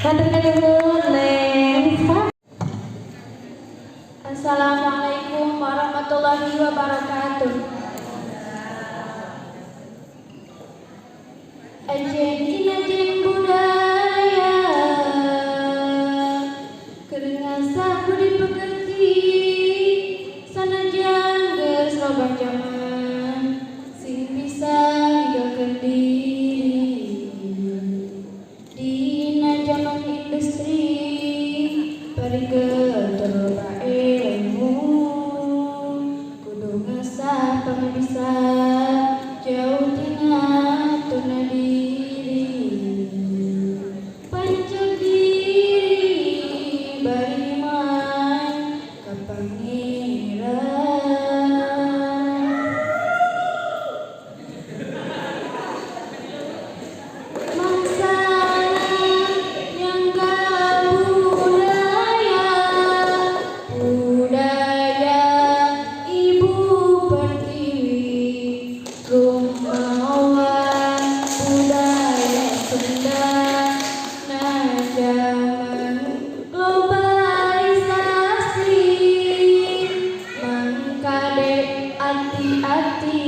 Hatur nuhun, Neng Rizka. Assalamualaikum warahmatullahi wabarakatuh. Ajen ajen budaya, keur ngasah budi pekerti, sanajan geus robah jaman, sing bisa ninggalkeun diri. Dina jaman industri, bari tur loba ilmu, kudu ngasah pangabisa, jauh tina tuna diri. Panceg diri bari iman ka Pangeran. Mangsana nyangga budaya, budaya Ibu Pertiwi, rumawa budaya Sunda. Na jaman globalisasi, mangkade ati-ati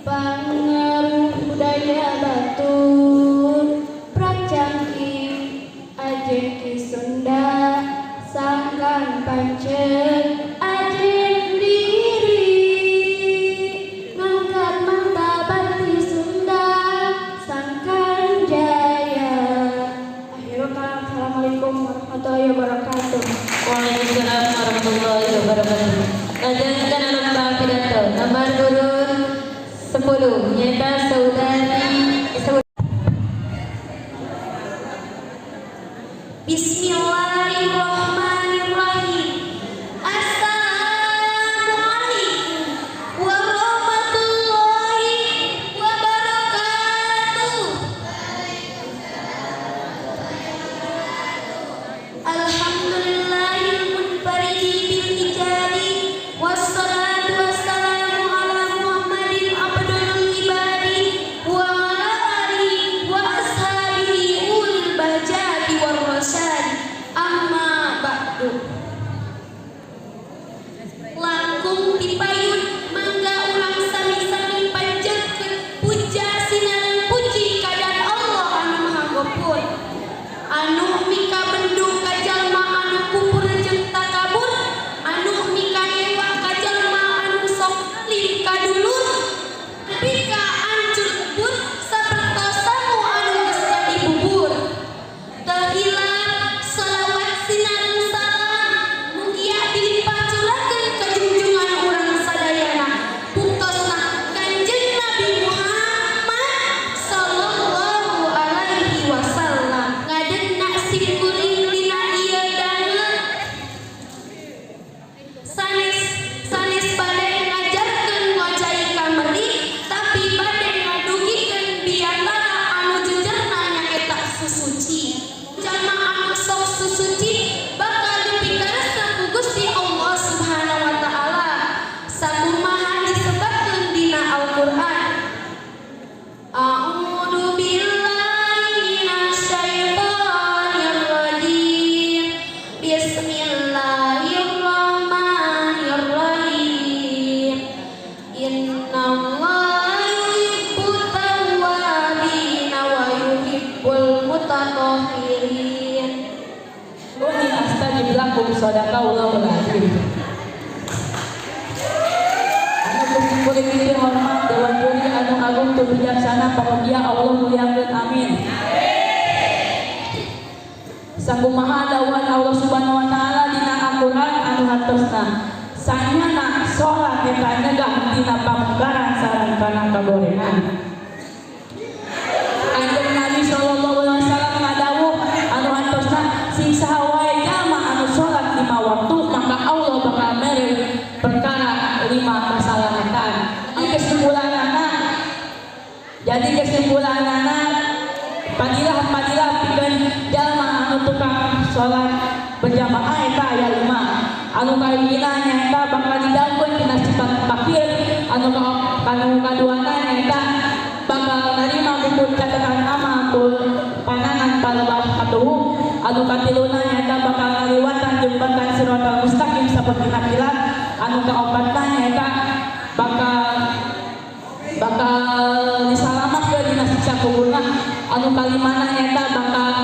pangaruh budaya batur. Pracangkih ajen Ki Sunda, sangkan panceg ajen diri, ngangkat martabat ti Sunda sangkan jaya. Akhirul kalam, assalamualaikum warahmatullahi wabarakatuh. Waalaikumsalam warahmatullahi wabarakatuh. Lajeng kana lomba pidato nomor urut 10 nyaeta saudari Bismillahirrahmanirrahim. Assalamualaikum warahmatullahi wabarakatuh. Alhamdulillahil munfaridi bil ijadi, wassalatu wassalamu ala Muhammadin abdul ibadi wa ala alihi wa ashabihi ulil bahjati war rasyadi. Amma ba'du. Langkung tipayun mangga urang sami-sami panjatkeun puja sinareng puji kadan Allah anu Maha Gopur, anu mika bendung ka jalma anu kupur jeung takabur, anu mika ewa ka jalma anu sok alim ka dulur, pika ancur lebur sapertos sangu anu geus jadi bubur. Teu hilap salawat sinareng salam mugia dilimpah curahkeun ka junjungan urang sadayana, buktosna Kanjeng Nabi Muhammad sallallahu alaihi wasallam. Ngadegna sim kuring dina ieu danget, sanes sanes bade ngajarkeun ngojay ka meri, tapi bade ngadugikeun biantara anu jejerna nyaeta susuci. Jalma anu sok susuci bakal dipikaresep ku Gusti Allah Subhanahu wa taala, sakumaha disebatkeun dina Al-Qur'an. A'udzu billahi minasyaitonir rajim. Bismillahirrahmanirrahim. Innallaha yuhibbut tawwabin wa yuhibbul mutatahhirin. Uni astajib lakum, sadaqallahul azim. Anu ku sim kuring dipihormat dewan juri anu agung tur bijaksana, pamugia Allah muliakeun, amin. Sakumaha dawuhan Allah Subhanahu wa taala dina Al-Qur'an anu hartosna, sanyana salat eta nyegah tina pamungkaran sareng kana kagorengan. Kanjeng Nabi sallallahu alaihi wasallam ngadawuh anu hartosna, sing saha wae jalma anu salat lima waktu, maka Allah bakal mere perkara lima kasalamatan. Jadi kesimpulanana, fadilah-fadilah pikeun jalma anu tukang salat berjamaah eta aya lima. Anu kahijina nyaeta bakal dijauhkeun tina sifat fakir. Anu kaduana nyaeta bakal narima buku catatan amal ku panangan palebah. Anu katiluna nyaeta bakal ngaliwatan jembatan Siratal Mustaqim sapertina kilat. Anu kaopatna nyaeta bakal bakal disalamatkeun dina siksa kuburna. Anu kalimana nyaeta bakal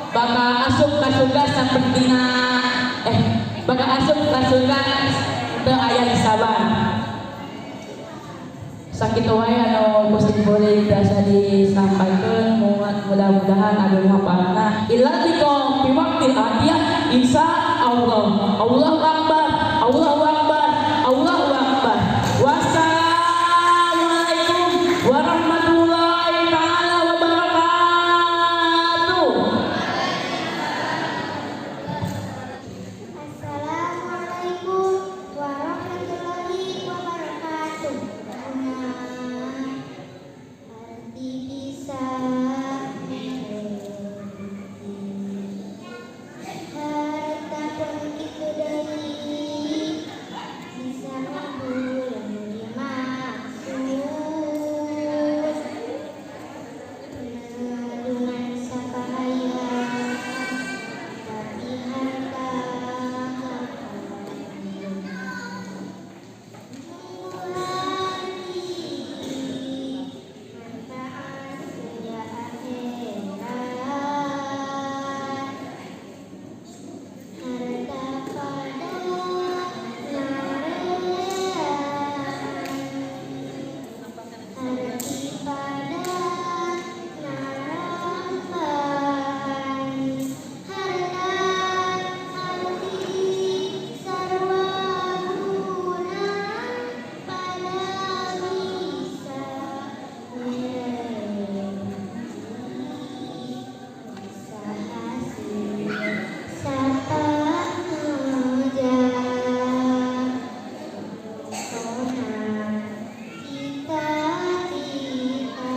bakal asup ka surga sapertina bakal asup ka surga teu aya hisaban. Sakitu wae anu ku simkuring biasa disampaikan, mudah-mudahan ada manfaatna. Ila liqa fi waqtil atiyah insya Allah. Allahu akbar, Allahu akbar, Allahu akbar. Wassalamualaikum warahmatullahi taala wabarakatuh. Assalamualaikum warahmatullahi wabarakatuh. Arti bisa harta pun kitu deui bisa ngabul nu dimaksud Nedungan sapahayang tapi harta Nunggu manfaat dunia akhirat harta pada narean harti pada narampan harta harti sarwa guna pada bisa bisa hasil sarta meja Kona cita-cita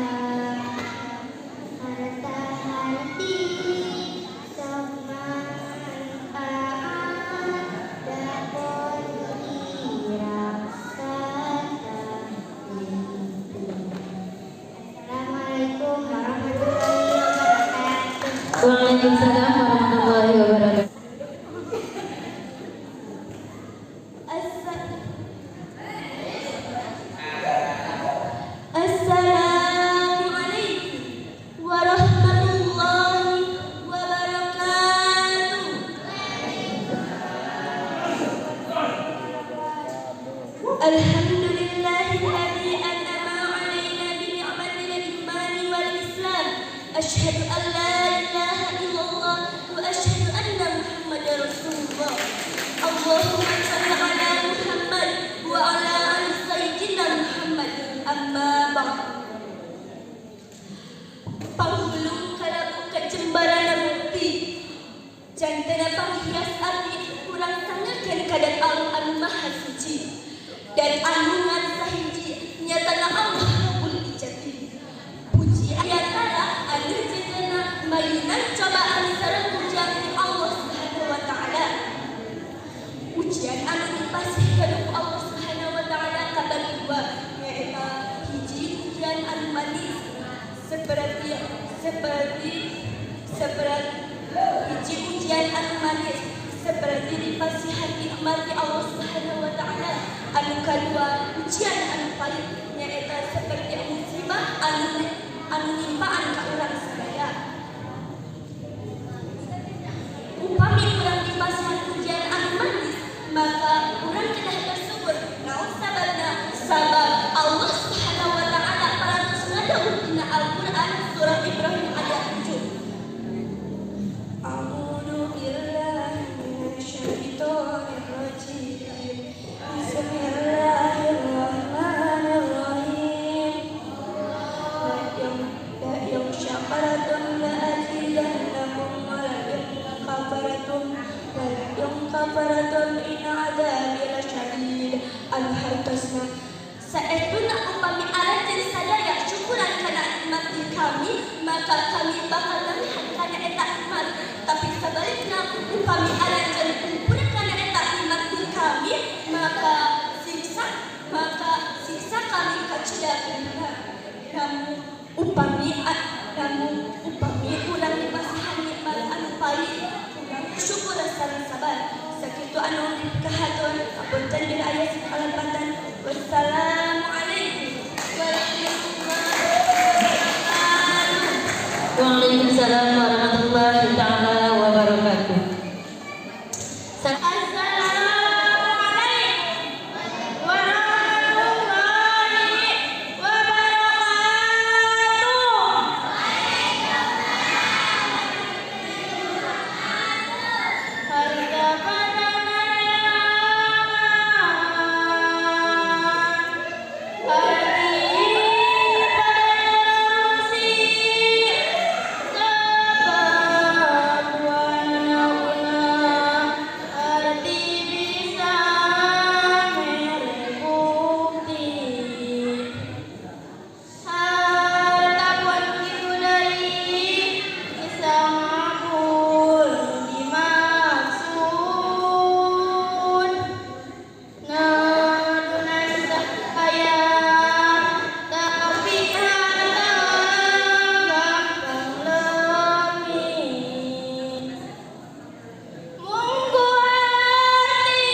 harta harti sok manfaat dapur diraksasa. Assalamualaikum warahmatullahi wabarakatuh. Waalaikumsalam warahmatullahi wabarakatuh. Assalamualaikum warahmatullahi wabarakatuh. Alhamdulillahilladzi an'ama 'alaina bi ni'matil iman wal islam. Asyhadu an la ilaha illallah wa asyhadu anna Muhammadar Rasulullah. Allahumma shalli ala Muhammad wa ala ali sayyidina Muhammad. Amma ba'd. Panghulung kalabu kajembarana bukti jantena panghias ati urang sangakeun kadat Allah anu maha suci dan anu ngan sahiji nyatana Allah Rabbul Izzati. Puji diantara anu jentena mayunan cobaan sareng ujian ti Allah Subhanahu wa taala. Ujian anu dipasihkeun ku Allah Subhanahu wa taala kabagi dua, nyaeta hiji ujian anu manis seperti seperti seperti hiji ujian anu manis seperti dipasihan nikmat ti Allah Subhanahu wa taala. Anu kadua ujian anu pahit nyaeta seperti musibah anu anu nimpaan ka urang sadaya. Upami urang dipasihan ujian anu manis, maka urang kedah bersyukur. Naon sababna? Sabab Allah Subhanahu wa taala parantos ngadawuh dina Al-Qur'an surah Ibrahim ayat 7. A'udzu billahi minasyaitonir rajim. Bismillahirrahmanirrahim. La in syakartum la azidannakum wa la in kafartum inna adzabi lasyadid. Anu hartosna saestuna upami aranjeun sadaya syukuran kana nikmat di kami, maka kami bakal namihan kana eta nikmat. Tapi sabalikna upami aranjeun kufur kana eta nikmat di kami, maka siksa kami kacida dina. Namun upami urang dipasihan nikmat anu pahit teu aya kalepatan. Wassalamualaikum warahmatullahi wabarakatuh. Waalaikumsalam warahmatullahi taala wabarakatuh. Assalamualaikum warahmatullahi wabarakatuh. Harta pada neangan, hati pada nerungsi, sebab wana arti bisa mere bukti. Harta pun kitu deui bisa ngabul dimaksud. Ngadunan kaya tapi harta gampang leungit. Munggu arti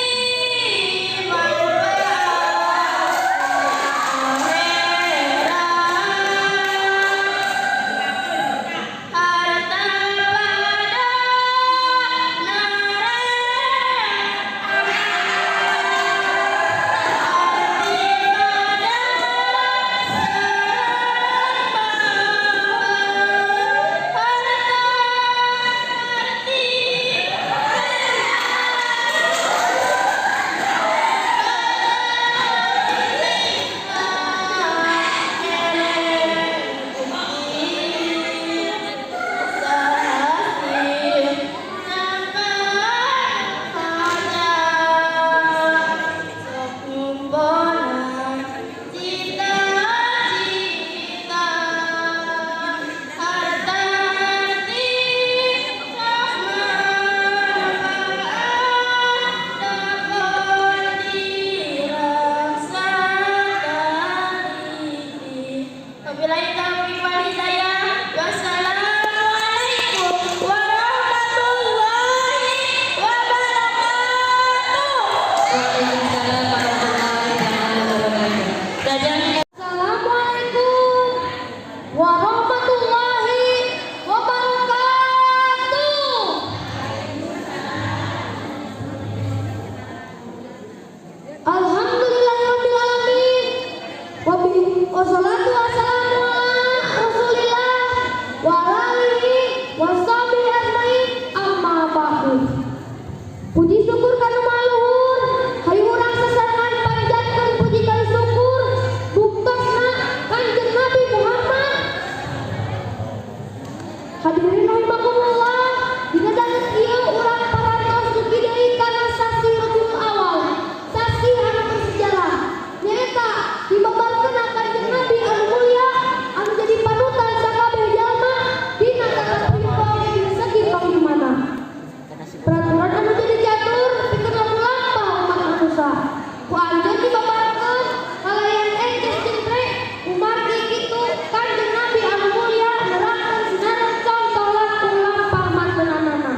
manfaat akhirat. Harta pada arti pada arti. Cita-cita harta arti manfaat dapat dirasakan. Wabillahi taufiq wal hidayah. Wassalamualaikum warahmatullahi wabarakatuh. Waalaikumsalam warahmatullahi taala wabarakatuh. Lajeng Assalamualaikum warahmatullahi wabarakatuh. Alhamdulillahirabbil alamin. Wassalatu wassalamu ala Rasulillah wa ala alihi washabihi ajmain. Amma ba'du. Puji syukur ka Nu Maha Luhur, hayu urang sasarengan panjatkeun puji kalih syukur buktosna Kanjeng Nabi Muhammad. Hadirin rahimakumullah, dina danget ieu urang parantos dugi deui kana sasih Rabiul Awal, sasih anu bersejarah. Nyaeta dibabarkeun Kanjeng Nabi anu mulia anu jadi panutan sakabeh jalma dina tata prayoga dina segi pangimanan. Peraturan anu jadi catur pikeun lampah umat manusia. Ku anjeun dibabarkeun kalayan engkes jentre kumargi kitu Kanjeng Nabi anu mulia nerangkeun sinareng contoh laku lampah manteunanana.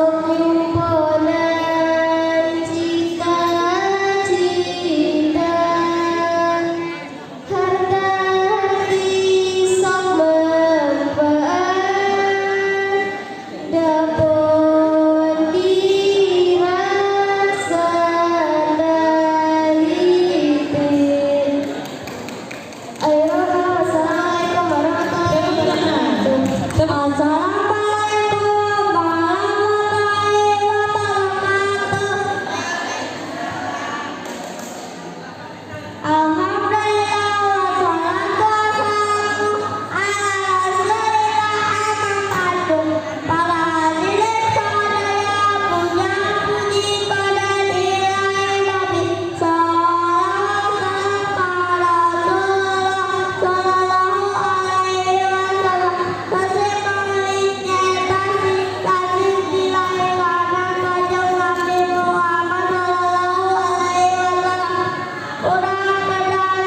Sok nyumponan cita-cita, harta arti sok manfaat, dapon dirasa taliti. Ayo, wassalamualaikum warahmatullahi wabarakatuh. Assalamualaikum warahmatullahi wabarakatuh. Alhamdulillah wassalatu wassalamu ala rasulillah amma ba'du. Para hadirin sadaya puja puji pada ilahi Nabi sallallahu Rasulullah sallallahu alaihi wasallam. Sasih maulid nyaeta sasih dilahirkeun Kanjeng Nabi Muhammad sallallahu alaihi wasallam. Urang kedah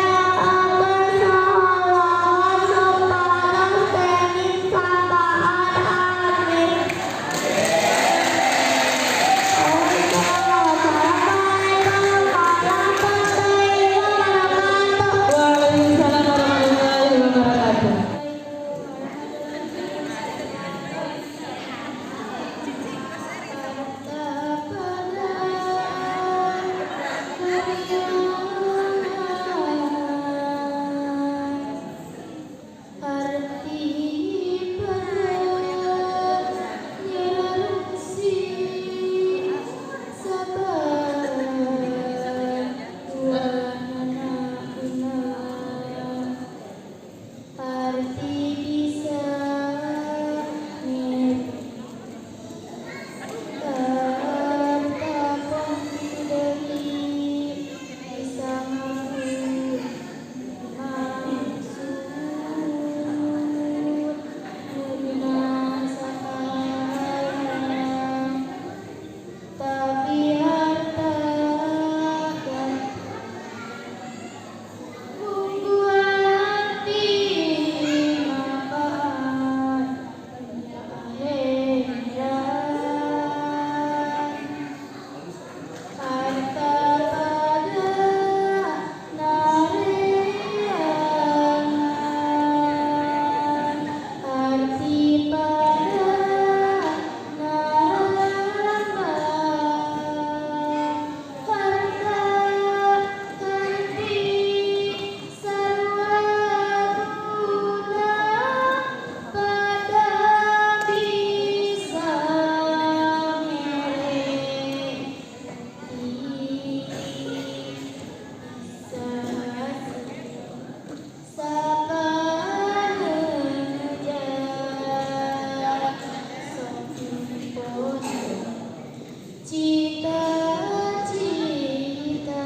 sholawat supados kenging sapaan amin. Wassalamualaikum warahmatullahi wabarakatuh. Waalaikumsalam warahmatullahi wabarakatuh. Harta pada karyawan, arti pada nyerungsi, sabar tuanana guna, arti bisa Harta deui bisa maksud dina sakarang, tapi harta kan munggu hati manfaat dunia akhirat. Harta pada nareangan, arti pada narambang, harta arti sarwa guna pada bisa mere cita-cita,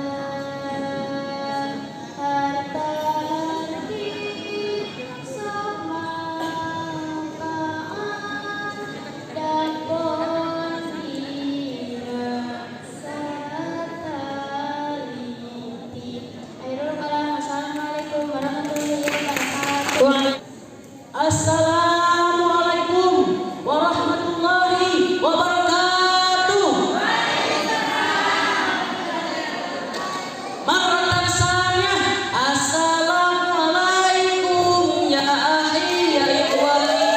harta arti sok manfaat dapon dirasa taliti. Akhirul kalam, wassalamualaikum warahmatullahi wabarakatuh. Assalamualaikum warahmatullahi wabarakatuh. Marratan saniyah. Assalamualaikum ya akhi ya ikhwani.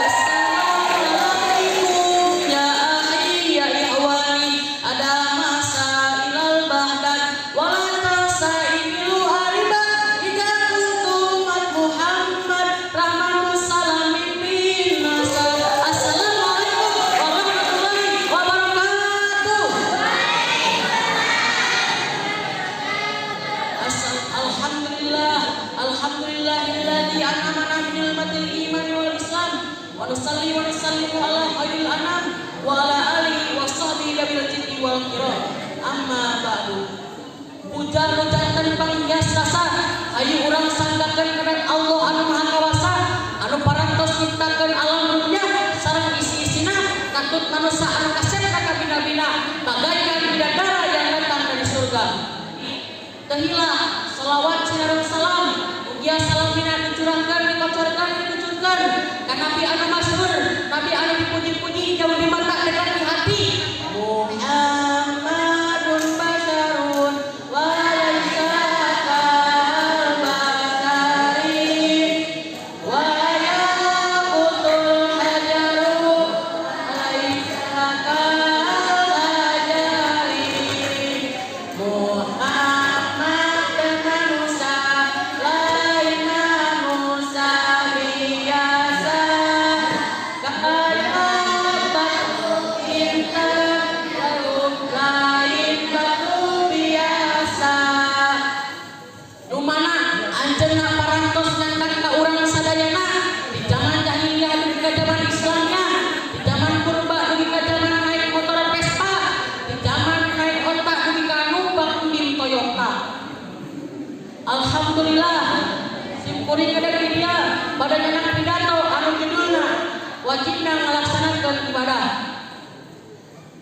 Assalamualaikum ya akhi ya ikhwani. Ada masa ilal bahdan wala tasailu hariban ida kuntum Muhammad rahmanu salamin bin nasar. Assalamualaikum warahmatullahi wabarakatuh. Alhamdulillah, alhamdulillahilladzi an'amana bi ni'matil iman wal islam, wa nusalli wa nusallimu ala khairil anam wa ala alihi wa sahbihi bil jiddi wal kiram. Amma ba'du. Puja nu janten panghias rasa, hayu urang sanggakeun kana Allah anu Maha Kawasa, anu parantos nyiptakeun alam dunya sareng isi-isina, katut manusia anu kasep ka kabina-bina bagaikan bidadara yang datang dari surga. Tehilah selawat sinareng salam ugia salamina dicurahkan, dikocorkan, dikucurkan ka Nabi anu masyhur, Nabi anu dipuji-puji jauh di mata dekat di hati.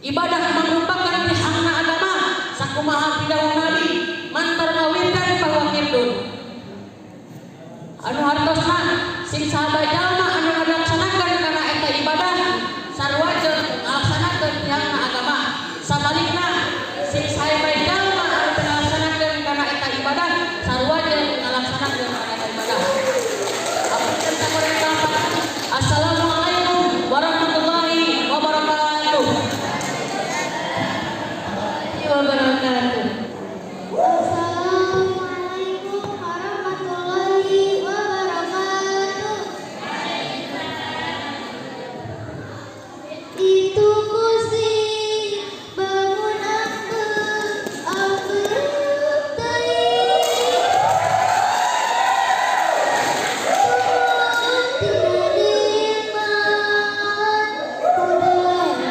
Ibadah merupakan tihangna agama, sakumaha pidawuh Nabi, "Man taraka witran fahuwa kirdun." Anu hartosna sing saha jalma anu ngalaksanakeun kana eta ibadah sarua jeung ngalaksanakeun tihangna agama. Sabalikna, sing saha jalma anu teu ngalaksanakeun kana eta ibadah sarua jeung ngalaksanakeun kana eta ibadah. Apunten sakurang kalepatan. Assalamualaikum warahmatullahi wabarakatuh. Wabarakatuh. Assalamualaikum warahmatullahi wabarakatuh. Itu kursi bangun ambek ambek teuing. Turun tina delman, kuda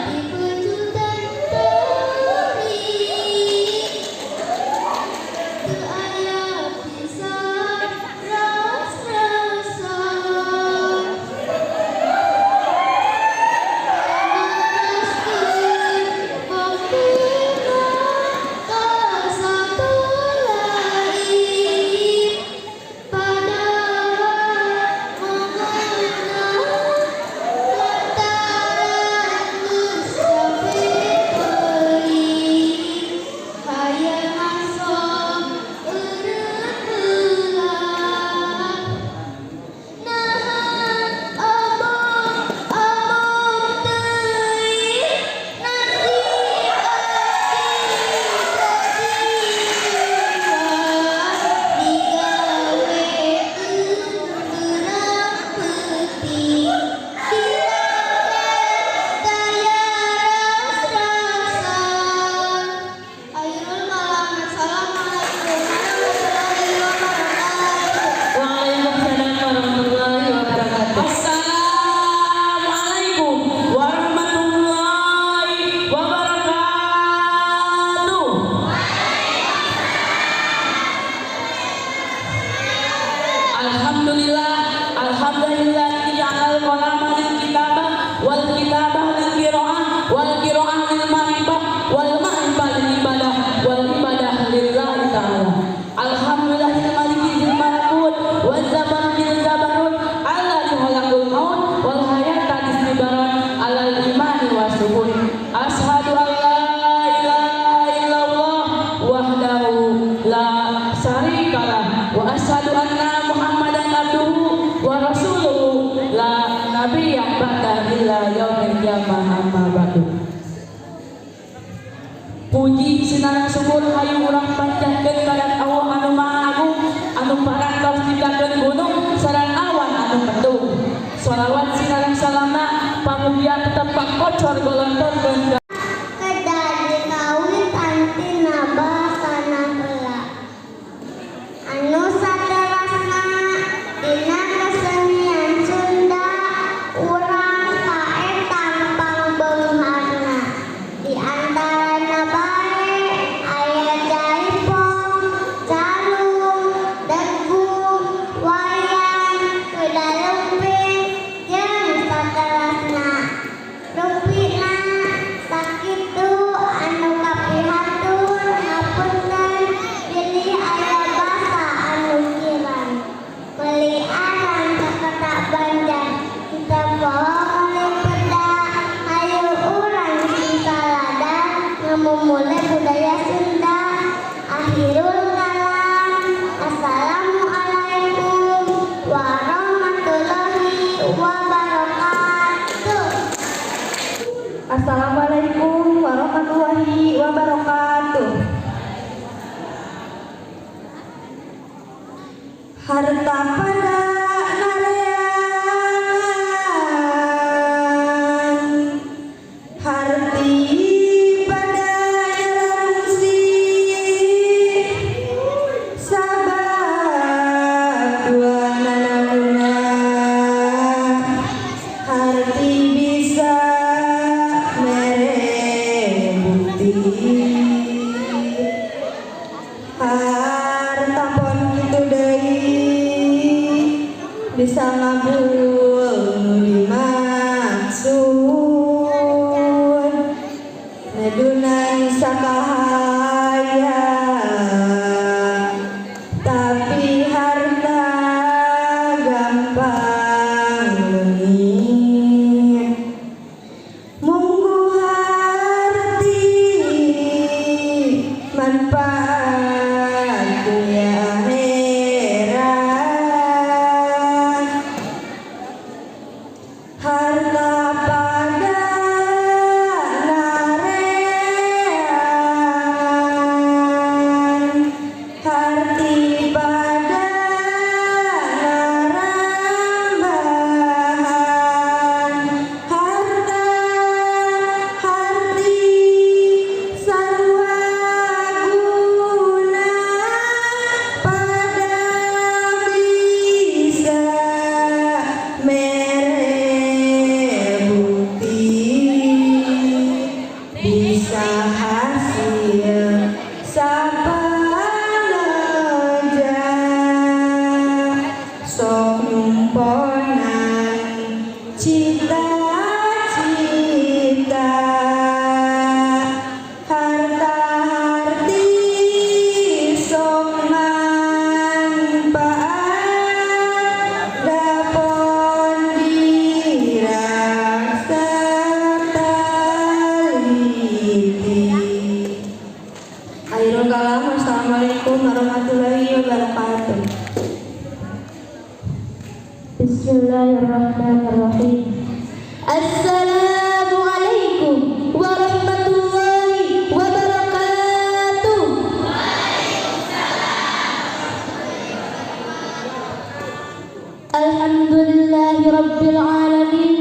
dipecutan teuing. Teu aya pisan ras-rasan. Neraskeun baktina ka satu lain. Padahal mogona lantaran geus cape teuing. Hayang ngaso eureun heula. Naha abong-abong teuing nasib abdi teu digawekeun beurang peuting. Dirangket gaya ras-rasan. Akhirul kalam. Assalamualaikum warahmatullahi wabarakatuh. Waalaikumsalam warahmatullahi wabarakatuh. Assalamualaikum warahmatullahi wabarakatuh. Alhamdulillah, alhamdulillah ja'alal qalama lil kitabah wal kitabah lil qiraah wal qiraah lil ma'rifah wal ma'rifah lil ibadah wal ibadah lillahi ta'ala. Alhamdulillahil maliki dzil malakut wal zabarul zabarut alladzi khalaqal maut wal hayata istibaran alal imani wasyukur. Asyhadu an la ilaha illallah wahdahu la syarikalah wa asyhadu anna Muhammadan abduhu wa rasuluhu la nabiyya ba'da ila yaumil qiyamah, amma ba'du. Puji sinareng syukur hayu urang panjatkeun ka Allah anu Maha Agung, anu parantos nyiptakeun gunung sareng awan anu mendung. Sholawat sinareng salamna pamugia tetep pakocor golontorkeun Kedah dikawin tina basana heula. Anu saterasna dina kesenian Sunda urang kaetang pangbeungharna. Di antarana bae aya jaipong, calung, degung, wayang, kuda lumping, jeung saterasna. Rupina sakitu anu kapihatur, hapunten bilih aya basa anu kirang. Meuli arang saketak Banjar kita poho meuli peda, hayu urang sing salada ngamumule budaya Sunda. Akhirul kalam. Assalamualaikum warahmatullahi wabarakatuh. Assalamualaikum warahmatullahi wabarakatuh. Harta pada nareangan, harti pada nyerangan. Nedunan sakahaya, tapi harta gampang leungit. Munggu harti manfaat dunia akhirat. Harta pada narean, harti pada narambahan. Harta harti sarua guna, pada bisa mere bukti, bisa hasil sapanaja. Sok nyumponan cita-cita, harta harti sok manfaat, dapon dirasa taliti. Akhirul kalam, wassalamualaikum warahmatullahi wabarakatuh. Bismillahirrahmanirrahim. Assalamualaikum warahmatullahi wabarakatuh. Alhamdulillahi rabbil alamin,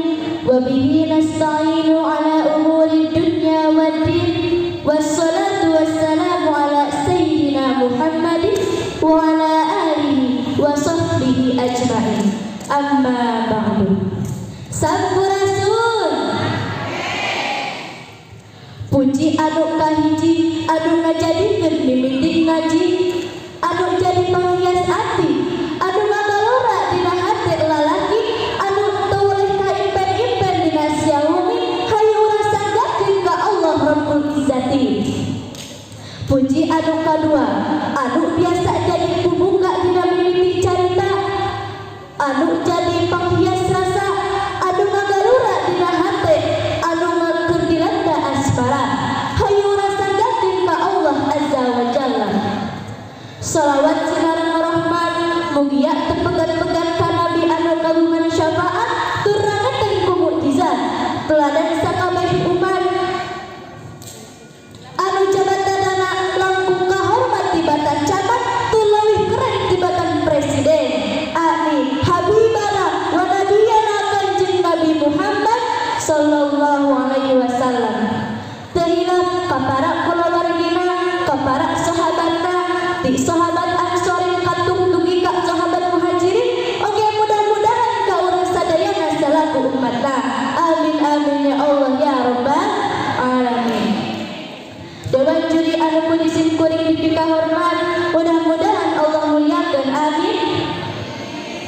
wa bihi nasta'inu ala umuri dunya waddin, wassalatu wassalamu ala sayyidina Muhammadin wa ala alihi wa sahbihi ajma'in. Amma ba'du. Sampurasun. Puji anu kahiji anu ngajadikeun mimiti ngaji, anu jadi penghias ati, anu ngagalora dina hate lalaki, anu teu weleh kaimpen-impen dina siang wengi, hayu urang sanggakeun ka Allah Rabbul Izzati. Puji anu kadua anu biasa jadi pembuka dina mimiti carita, anu jadi penghias rasa, anu ngagalura dina hate, anu keur dilanda asmara, hayu urang sanggakeun ka Allah Azza wa Jalla. Salawat sinareng rahmat mugia teu pegat-pegat ka nabi anu kagungan syafaat tur rangeteun ku mukjizat, teladan sakabeh umat, anu jabatanana langkung kahormat tibatan camat tur leuwih keren tibatan presiden. Amin. Habibana wa nabiyana Kanjeng Nabi Muhammad sallallahu alaihi wasallam. Teu hilap ka para kulawargina, ka para sahabatna, ti sahabat Ansorin katung dugi ka sahabat Muhajirin, oge mudah-mudahan ka urang sadayana salaku umatna. Amin amin ya Allah ya rabbal alamin. Dewan juri anu puji simkuring dipikahormat, mudah-mudahan Allah muliakeun, amin.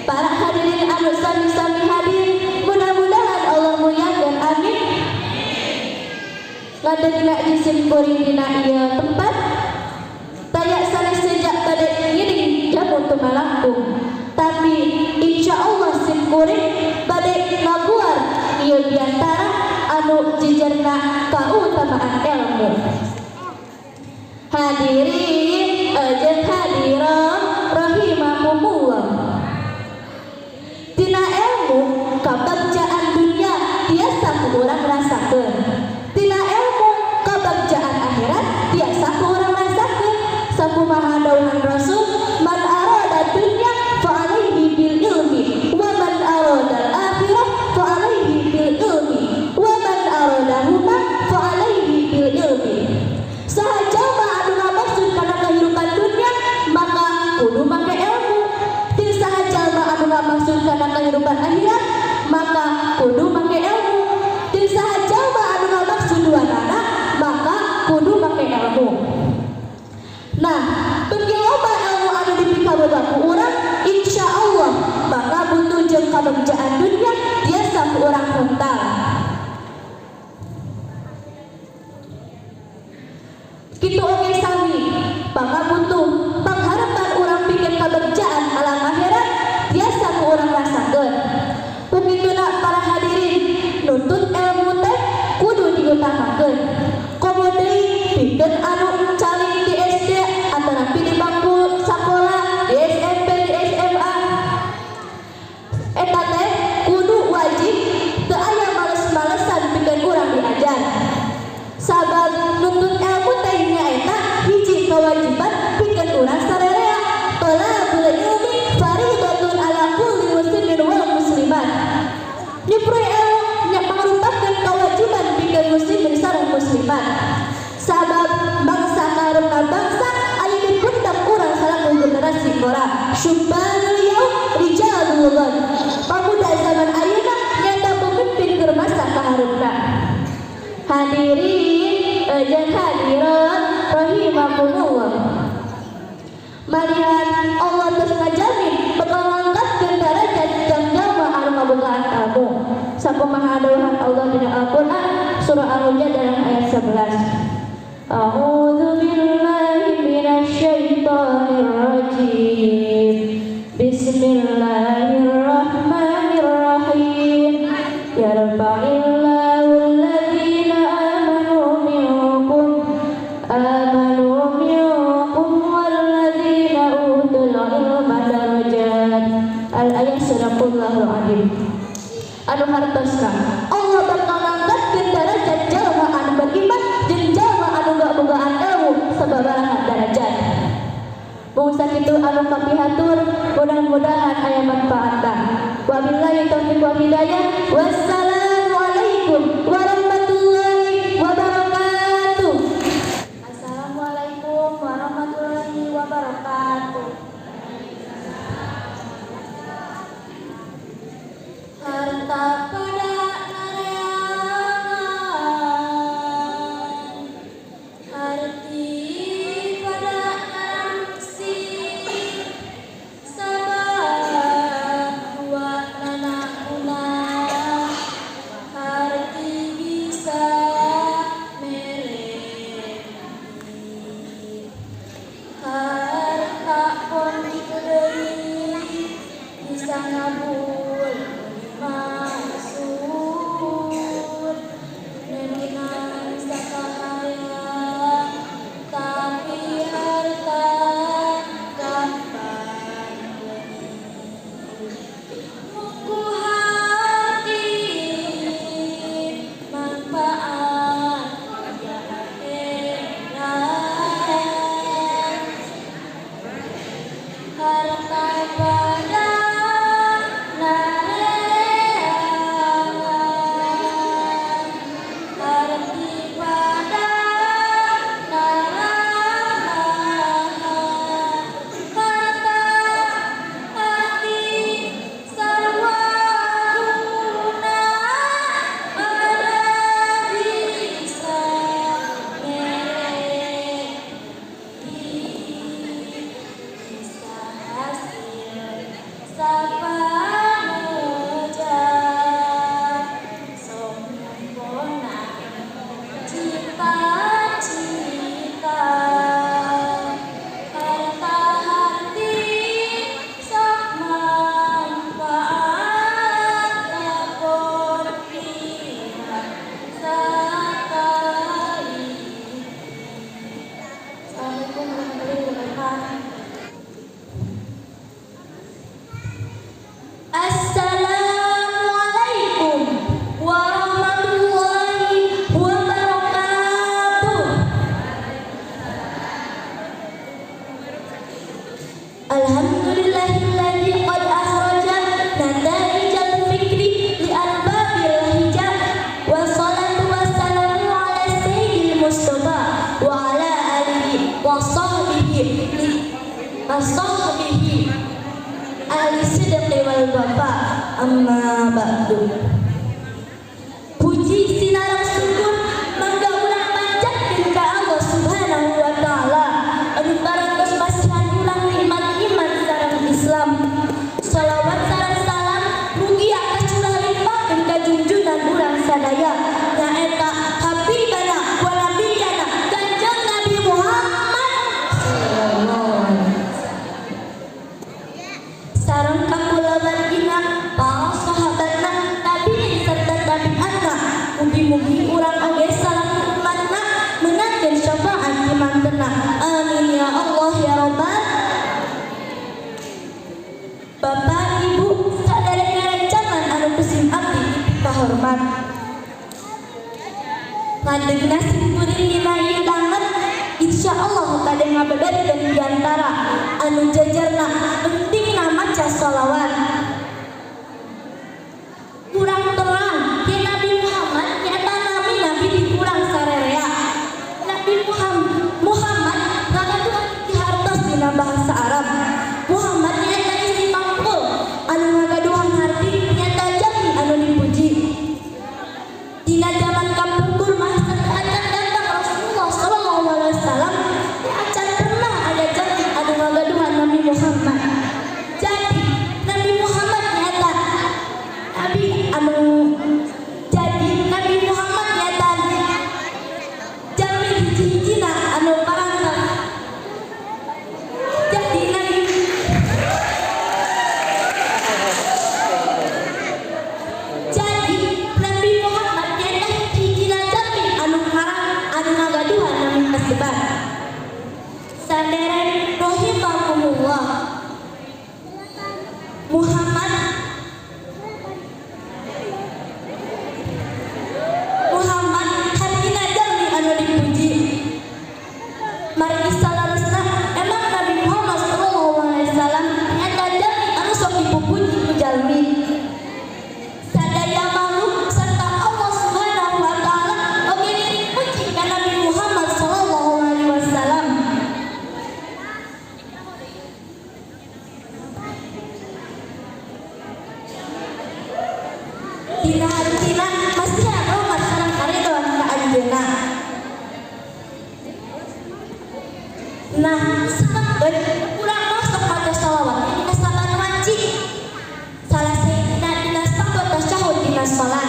Para hadirin anu sami-sami hadir, mudah-mudahan Allah muliakeun, amin. Ngadegna simkuring dina ieu tempat taya sanes sejak bade ngiring jamu tumalangkung, tapi insya Allah simkuring bade ngaguar ieu biantara anu jejerna kautamaan ilmu. Hadirin jeung hadirat rahimakumullah. Tina ilmu kabagjaan dunia tiasa ku urang rasakeun. Tina ilmu kabagjaan akhirat tiasa ku urang rasakeun. Sakumaha dawuhan Rasul, man arada dunya fa alaihi bil ilmi, wa man arada al akhirah fa alaihi bil ilmi, wa man arada huma fa alaihi bil ilmi. Saha jalma anu ngamaksud kana kehidupan dunia maka kudu make ilmu. Jeung saha jalma anu ngamaksud kana kehidupan akhirat maka kudu make ilmu. Jeung saha jalma anu ngamaksud duanana maka kudu make ilmu. Nah, beuki loba ilmu anu dipikaboga ku urang, insya Allah maka butuh jeung kabagjaan dunia tiasa ku urang hontal. Kitu oge sami pangabutuh pangharapan urang pikeun kabagjaan alam akhirat tiasa ku urang rasakeun. Ku kituna para hadirin, nuntut ilmu teh kudu diutamakeun. Komo deui pikeun anu calik di SD atanapi di bangku sakola, di SMP, di SMA, eta teh kudu wajib, teu aya males-malesan pikeun urang diajar. Sabab nuntut ilmu teh nyaeta hiji kewajiban pikeun urang sarerea. Talabul ilmi faridatun ala kulli muslimin wal muslimat. Nyuproi ilmu nya mangrupakeun kewajiban pikeun muslimin sareng muslimat. Sabab bangsa kaharepna bangsa aya di pundak urang salaku generasi ngora. Syubbanul yaum rijalul ghad. Pamuda zaman ayeuna nyaeta pemimpin keur masa kaharepna. Hadirin jeung hadirat rahimakumullah. Malihat Allah terus ngajamin bakal ngangkatkeun darajat jang jalma anu ngabogaan ilmu. Sakumaha dawuhan Allah dina Al-Qur'an surah Al-Mujadalah ayat 11. A'udzu billahi minasyaitonir rajim. Bismillahirrahmanirrahim. Yarfa'illahu alladhina amanu minkum walladzina utul ilma darajat. Al-ayat, sadaqallahul azim. Anu hartosna Allah bakal ngangkatkeun darajat jalma anu beriman jeung jalma anu bogaan ilmu sababaraha darajat. Mung sakitu anu kapihatur, mudah-mudahan aya manfaatna. Wabillahi taufiq wal hidayah. Wassalamualaikum warahmatullahi wabarakatuh. Assalamualaikum warahmatullahi wabarakatuh. Harta pada nareangan, harti pada narangsi, sabab dua nana guna, harti bisa mere, harta pon deui bisa ngabul maksud nenunan sakahayang, tapi harta gampang leungit. Ku harti manfaat ya akhirat, harta pada nareangan, harti pada naramahan, harta harti sarwa guna pada bisa mere, bisa hasil sapaneja, sok nyempona cita-cita, harta harti sok manfaat lapor pihak sakali. Assalamualaikum warahmatullahi wabarakatuh. Assalamualaikum warahmatullahi wabarakatuh. Alhamdulillahilladzi qad akhraja nataijal fikri li arbabil hijab, wassalatu wassalamu ala sayyidil mustafa wa ala alihi wa sahbihi ahli sidqi wal wafa, amma ba'du. Puji sinareng syukur mangga urang panjatkeun ka Allah Subhanahu wa taala anu parantos masihan urang nikmat iman sareng Islam. Salawat sareng salam mugia kacurah limpahkeun ka junjunan urang sadaya, nyaeta habibana wa nabiyana Kanjeng Nabi Muhammad. kapungkurna. Amin ya Allah ya Rabbal. Bapak Ibu saderek rerencangan anu ku sim abdi dipikahormat. Ngadegna sim kuring dina ieu danget, insyaallah kade ngabeberkeun diantara anu jajarna pentingna maca sholawat. Kurang terang ye Nabi Muhammad nyata nabi nabi di kurang sarerea. Nabi Muhammad ngagaduhan dihartos dina bahasa Arab. Muhammad nyata isi pangkul anu ngagaduhan harti nyata jami anu dipuji. Dina zaman kapungkur mah acan datang Rasulullah sallallahu alaihi wasallam, acan pernah ada jami anu ngagaduhan Nabi Muhammad. Jadi Nabi Muhammad nyata Nabi anu jadi Nabi Muhammad nyata jami hiji-hijina anu parantang. Jadi Nabi Jadi Nabi Muhammad nyata hijina jami anu ngarang anu ngagaduhan nami kasebat. Saderek rahimakumullah. Muhammad Muhammad hartina jalmi anu dipuji. Margi salaresna emang Nabi Muhammad sallallahu alaihi wasallam nyata jalmi anu sok dipupuji ku jalmi. Sadaya makhluk serta Allah Subhanahu wa taala oge dipuji ka Nabi Muhammad sallallahu alaihi wasallam. Dina hartina masihan rahmat sareng karidhoan ka anjeunna. Nah, sampeun urang masuk maca sholawat dina saban wanci. Salah sahijina dina saban tasyahud dina salat.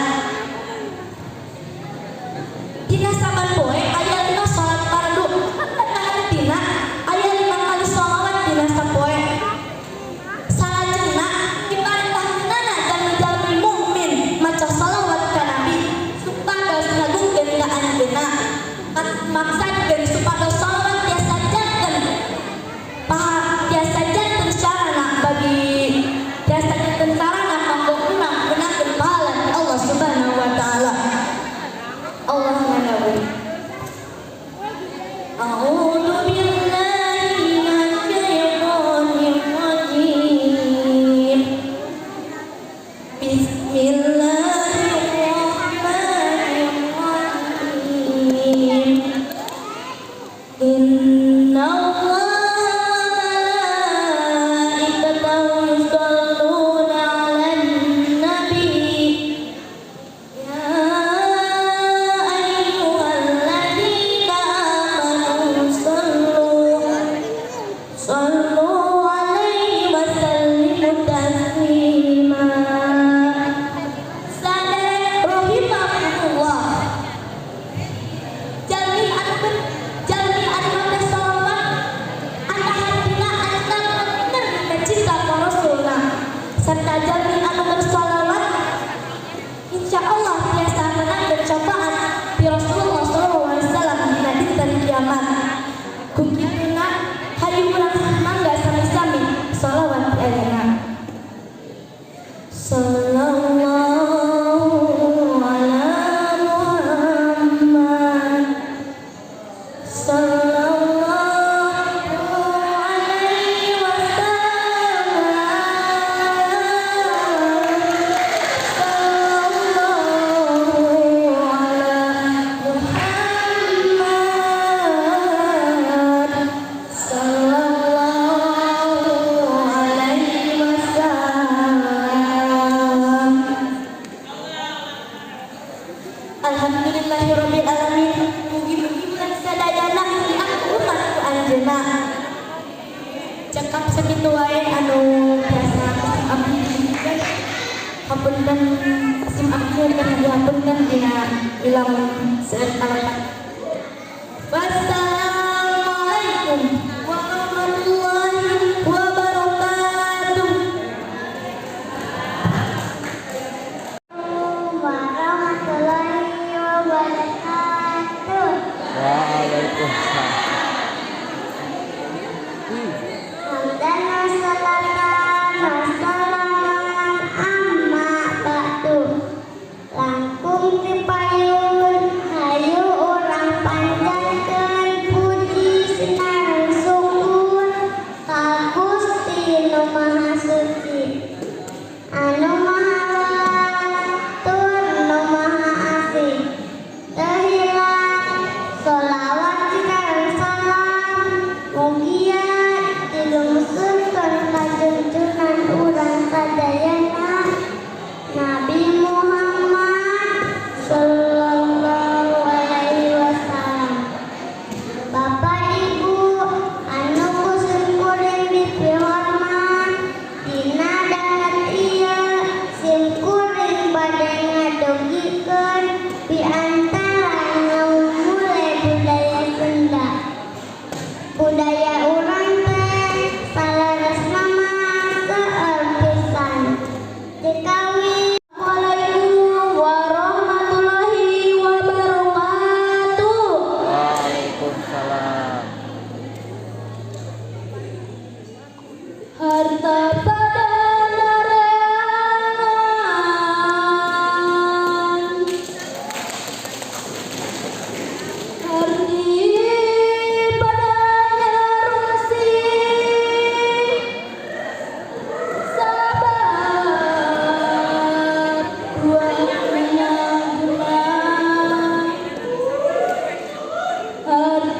Dina saban poe aya 5 salat fardu. Eta hartina aya 5 kali sholawat dina sapoe. Salajengna diparentahkeunana jalmi-jalmi mukmin maca sholawat ka Nabi supados ngagungkeun ka anjeunna. Maksadkeun supados sholawat tiasa janten paha tiasa janten sarana bagi tiasa janten sarana kanggo urang meunangkeun pahala ti Allah Subhanahu wa taala. Allah ngadawu. A'udzu billahi minasyaitonir rajim. Bismillahirrahmanirrahim. Inna Allaha wa malaikatahu yusholluna 'alan nabi. Ya ayyuhalladzina amanu shallu 'alaihi wa sallimu taslima. Saderek rahimakumullah. Jalmi anu jalmi anu maca sholawat anu hartina anu bener dina cinta ka Rasulna serta jalmi anu bersolawat insyaallah tiasa meunangkeun syafaat ti Rasulullah sallallahu alaihi wasallam dina dinten kiamat. Ku kituna hayu urang mangga sami-sami sholawat ti ayeuna. Sallallahu ala Muhammad. Sallallahu alaihi wasallam. Sallallahu ala Muhammad. Sallallahu alaihi wasallam. Alhamdulillahirabbil alamin. Mugi-mugi urang sadayana diangku umat ku anjeunna. Cekap sakitu wae anu biasa abdi dibikeun. Hapunten sim abdi kan dihapunten dina ilang seueur kalepat. Wassalamualaikum warahmatullahi wabarakatuh. Warahmatullahi wabarakatuh. Waalaikumsalam. Budaya urang teh saleresna mah seueur pisan. Dikawin. Assalamualaikum warahmatullahi wabarakatuh. Waalaikumsalam. Harta pada nareangan, harti pada nyarungsing, sabar dua minang. Harti